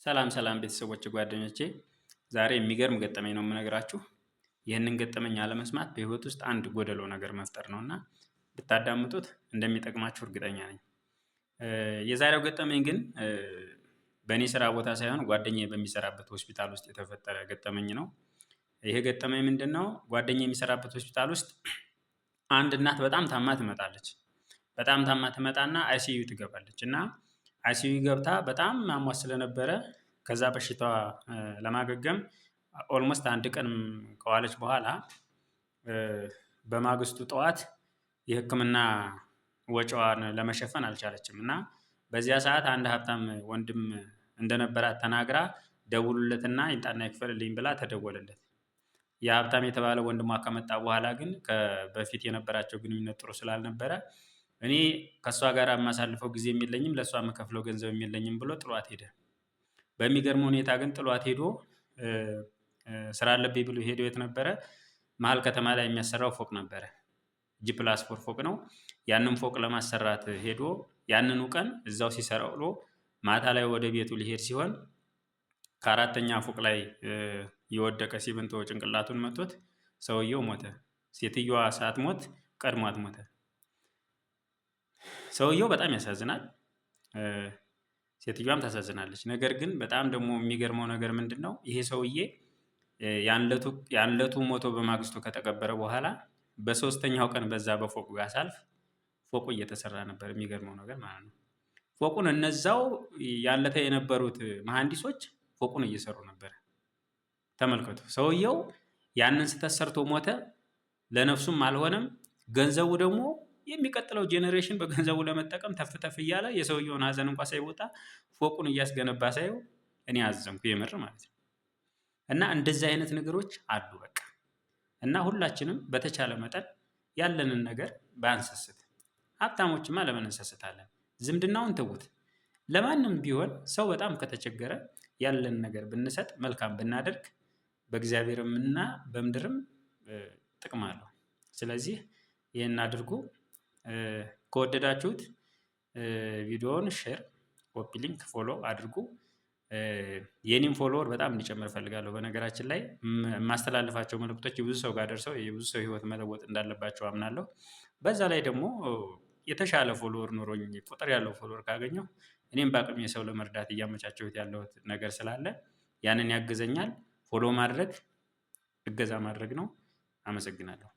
ሰላም ሰላም ቤተሰቦች ጓደኞቼ፣ ዛሬ የሚገርም ገጠመኝ ነው የምነግራችሁ። ይህንን ገጠመኝ አለመስማት በህይወት ውስጥ አንድ ጎደሎ ነገር መፍጠር ነው እና ብታዳምጡት እንደሚጠቅማችሁ እርግጠኛ ነኝ። የዛሬው ገጠመኝ ግን በእኔ ስራ ቦታ ሳይሆን ጓደኛዬ በሚሰራበት ሆስፒታል ውስጥ የተፈጠረ ገጠመኝ ነው። ይሄ ገጠመኝ ምንድን ነው? ጓደኛዬ የሚሰራበት ሆስፒታል ውስጥ አንድ እናት በጣም ታማ ትመጣለች። በጣም ታማ ትመጣና ICU ትገባለች እና ICU ገብታ በጣም አሟት ስለነበረ ከዛ በሽታዋ ለማገገም almost አንድ ቀን ከዋለች በኋላ በማግስቱ ጠዋት የሕክምና ወጪዋን ለመሸፈን አልቻለችም እና በዚያ ሰዓት አንድ ሀብታም ወንድም እንደነበራት ተናግራ ደውሉለትና ይምጣና ይክፈልልኝ ብላ ተደወለለት። የሀብታም የተባለ ወንድሟ ከመጣ በኋላ ግን በፊት የነበራቸው ግንኙነት ጥሩ ስላልነበረ እኔ ከእሷ ጋር የማሳልፈው ጊዜ የለኝም፣ ለእሷ የምከፍለው ገንዘብ የለኝም ብሎ ጥሏት ሄደ። በሚገርም ሁኔታ ግን ጥሏት ሄዶ ስራ አለብኝ ብሎ ሄዶ የት ነበረ? መሀል ከተማ ላይ የሚያሰራው ፎቅ ነበረ። G+4 ፎቅ ነው። ያንን ፎቅ ለማሰራት ሄዶ ያንኑ ቀን እዛው ሲሰራ ውሎ ማታ ላይ ወደ ቤቱ ሊሄድ ሲሆን ከአራተኛ ፎቅ ላይ የወደቀ ሲሚንቶ ጭንቅላቱን መቶት ሰውየው ሞተ። ሴትዮዋ ሳትሞት ቀድሟት ሞተ። ሰውየው በጣም ያሳዝናል። ሴትዮዋም ታሳዝናለች። ነገር ግን በጣም ደግሞ የሚገርመው ነገር ምንድን ነው? ይሄ ሰውዬ ያንለቱ ሞቶ በማግስቱ ከተቀበረ በኋላ በሶስተኛው ቀን በዛ በፎቁ ጋር ሳልፍ ፎቁ እየተሰራ ነበር። የሚገርመው ነገር ማለት ነው። ፎቁን እነዛው ያለተ የነበሩት መሐንዲሶች ፎቁን እየሰሩ ነበር። ተመልከቱ። ሰውየው ያንን ስህተት ሰርቶ ሞተ። ለነፍሱም አልሆነም። ገንዘቡ ደግሞ የሚቀጥለው generation በገንዘቡ ለመጠቀም ተፍ ተፍ እያለ የሰውየውን ሀዘን እንኳ ሳይወጣ ፎቁን እያስገነባ ሳየው እኔ አዘንኩ፣ የምር ማለት ነው። እና እንደዚህ አይነት ነገሮች አሉ በቃ። እና ሁላችንም በተቻለ መጠን ያለንን ነገር ባንሰስት፣ ሀብታሞችማ ለምን እንሰስታለን? ዝምድናውን ተዉት። ለማንም ቢሆን ሰው በጣም ከተቸገረ ያለን ነገር ብንሰጥ መልካም ብናደርግ በእግዚአብሔርም እና በምድርም ጥቅም አለው። ስለዚህ ይህን አድርጉ። ከወደዳችሁት ቪዲዮውን share፣ copy link፣ follow አድርጉ። የኔም follower በጣም እንዲጨምር እፈልጋለሁ። በነገራችን ላይ የማስተላልፋቸው መልእክቶች የብዙ ሰው ጋር ደርሰው የብዙ ሰው ሕይወት መለወጥ እንዳለባቸው አምናለሁ። በዛ ላይ ደግሞ የተሻለ follower ኖሮኝ ቁጥር ያለው follower ካገኘሁ እኔም በአቅሜ ሰው ለመርዳት እያመቻቸሁት ያለሁት ነገር ስላለ ያንን ያግዘኛል። Follow ማድረግ እገዛ ማድረግ ነው። አመሰግናለሁ።